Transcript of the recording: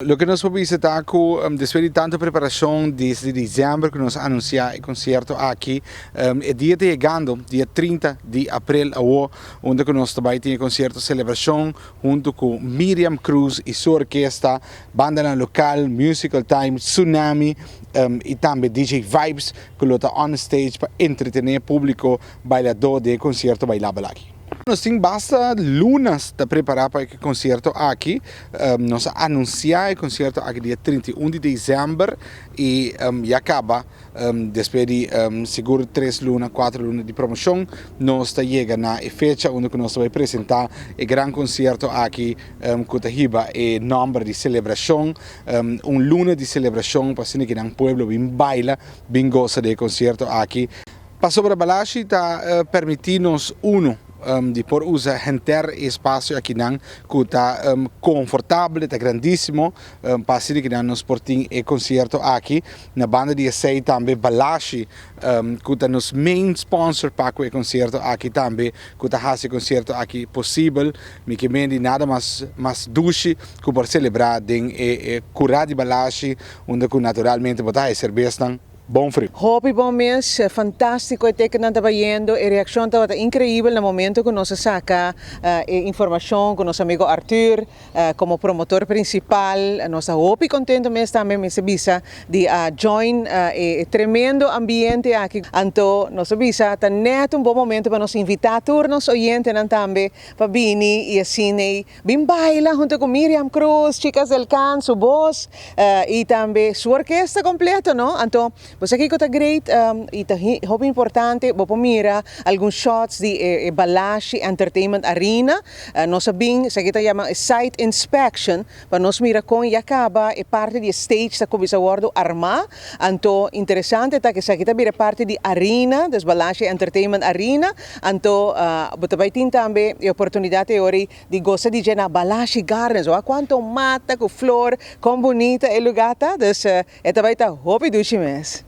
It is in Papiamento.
Loke nos por bisa ta ku despues di tantu preparashon desde desèmber ku nos a anunsiá e konsierto aki, e dia ta yegando, dia 30 di aprel awo, unda ku nos ta bai tin e konsierto selebrashon huntu ku Miriam Cruz i su orkesta, bandanan lokal, Musical Time, Tsunami i tambe DJ Vibes ku lo ta on stage pa entretené públiko bailadó den e konsierto bailabel aki. Nos tin basta lunas ta prepará pa e konsierto aki. Nos a anunsiá e konsierto aki dia 31 di desèmber i ya kaba despues di sigur 3 luna, 4 luna di promoshon, nos ta yega na e fecha unda ku nos ta bai presentá e gran konsierto aki ku ta hiba e nòmber di Selebrashon, un luna di selebrashon pa asina ku nan pueblo bin baila, bin gosa di e konsierto aki. Pasobra Balashi ta permití nos uno di por usa henter espasio akinan ku ta konfortabel, ta grandísimo, pa asina ku nos por tin e konsierto aki. Na banda di esei tambe Balashi, ku ta nos main sponsor pa e konsierto aki tambe, ku ta hasi e konsierto aki posibel. Mi ke men di nada mas dushi ku por selebrá den e kurá di Balashi, unda ku naturalmente bo ta serbesnan bon friu. Hopi bon mes, fantástiko e tekennan ta bayendo, e reakshon tabata inkreibel na momento ku nos a saka e informashon ku nos amigu Arthur komo promotor prinsipal. Nos ta hopi kontentu mes tambe, mi sa bisa, di join e tremendo ambiente aki. Anto, nos a bisa, ta net un bon momento pa nos invitá tur nos oyentenan tambe pa bini i asina bin baila huntu ku Miriam Cruz, Chicas del Can, su bos i tambe su orkesta kompleto, no? Anto, bo kiko ta great i ta hopi importante, bo mira algun shots di Balashi Entertainment Arena. Nos a bin, esaki ta yama site inspection, pa nos mira kon ya kaba e parti di stage ta kuminsá wòrdu armá. Anto, interesante ta ku esaki ta bira parti di arena, dus Balashi Entertainment Arena. Anto, bo ta bai tin tambe e oportunidat di gosa di na Balashi Gardens. Wak kuantu mata ku flor, kon bunita e lugá ta. Dus, e ta bai ta hopi dushi mes.